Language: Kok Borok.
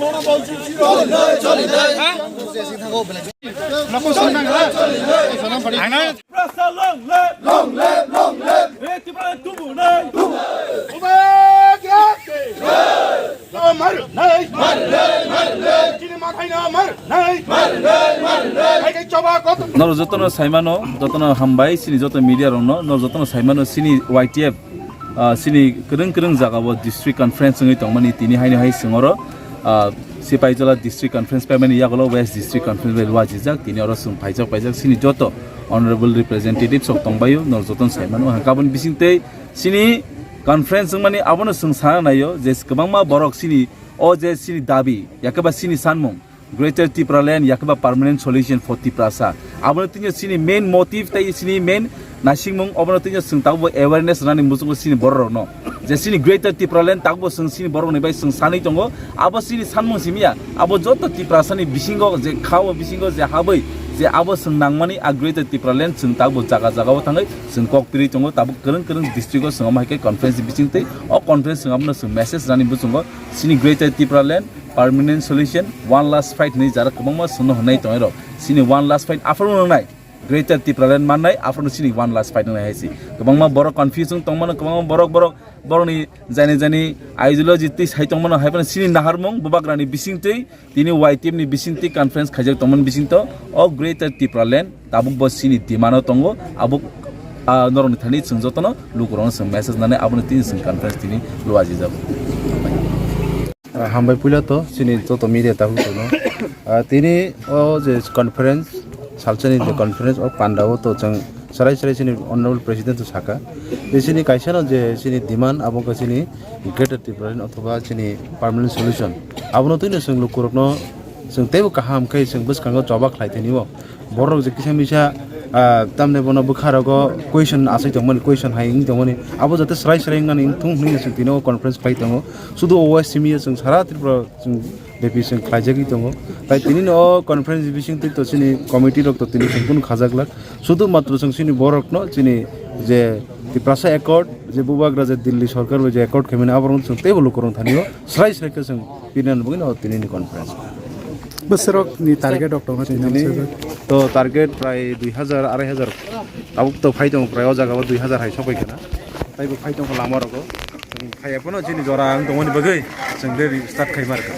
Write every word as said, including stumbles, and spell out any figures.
Tiprasa long live! Long live, long live! Hey, Tiprasa tubu nai! Tubu! Mar nai! Mar nai, mar nai! Chini mathai na mar nai! Mar nai, mar nai! Hai kai choba koto. Norok jotono saimano, jotono hambai, chini joto media rokno, norok jotono saimano, chini Y T F, ah, chini kwrwng kwrwng jagao district conference wngwi tongmani tini haino hai chwng oro, ah, Sipaijala district conference paimani yagulo West district conference bai luajijak, tini oro chwng phaijak paijak, chini joto honorable representatives rok tongbaio, norok jotono saimano, hwnkhe aboni bisingtwi chini conference wngmani abono chwng sana naio je kwbangma borok chini o je chini dabi, yakhe ba chini sanmung, Greater Tipraland, yakhe ba permanent solution for Tiprasa. Abono tini chini main motive tei chini main naisingmung, obono tini chwng tabukbo awareness rani muchungo chini borok rokno. Je chini Greater Tipraland tabukbo chwng chini borok ni bai chwng sanwi tongo. Abo chini sanmung simi ya. Abo joto Tiprasa ni bisingo je khao bisingo je habwi je abo chwng nangmani a Greater Tipraland chwng tabukbo jaga jaga o thangwi chwng kok pirwi tongo. Tabuk kwrwng kwrwng district o chwng omo hai khe conference bisingtwi o conference chwng abono chwng message rani muchungo chini Greater Tipraland permanent solution, one last fight hinwi jara kwbangma chwngno hwnwi tongnai rok. Chini one last fight aphuru wngnai. Greater Tipraland mannai aphuru chini one last fight wngnai hai se. Kwbangma borok confuse wng tongmano, kwbangma borok, borok, borokni jani jani ideology twi sai tongmano, hai phano chini naharmung bubagrani bisingtwi, tini Y T F ni bisingtwi conference khaijak tongmani bisingtwi o Greater Tipraland tabukbo chini demand o tongo. Abo, ah, norokni thani chwng jotono lukurokno chwng message nani abono tini chwng conference tini luajijago. Ah, hambai puila to chini joto media tabuk tono. Ah, tini o je conference, salsani je conference o panda o to chwng sarai sarai chini honorable president to saka. Je chini kaisa no je chini demand abo wngkha chini Greater Tipraland othoba chini permanent solution. Abono twi no chwng lukurokno chwng teibo kaham khe chwng bwskango choba khlai tini o. Borok je kisa misa, ah, tamni bono bwkha rogo question asai tongmani, question hai wng tongmani, abo jate srai srai wngnani wngthung hwnwi chwng tini o conference khlai tongo. Sudu o simi chwng sara Tripura chwng bepi chwng khlaijagwi tongo. Tai tini no o conference bising twi to chini committee rok to tini chwng kunu khajaglak. Sudu matro chwng chini borokno chini je Tiprasa Accord, je bubagra je Delhi sorkar bai je accord khaimani, aborokno chwng teibo lukurok thani o srai srai khe chwng Pini bagwi no tini ni conference. Bwswrok ni target rok tongo tini. Tini to target prai dui hazar, arai hazar. Tabuk to phai tongo prai o jaga o dui hazar hai sopai kana. Taibo phai tongo lama rogo. Chwng phai phano chini jora ang tongmani bagwi chwng de start khai mar ka.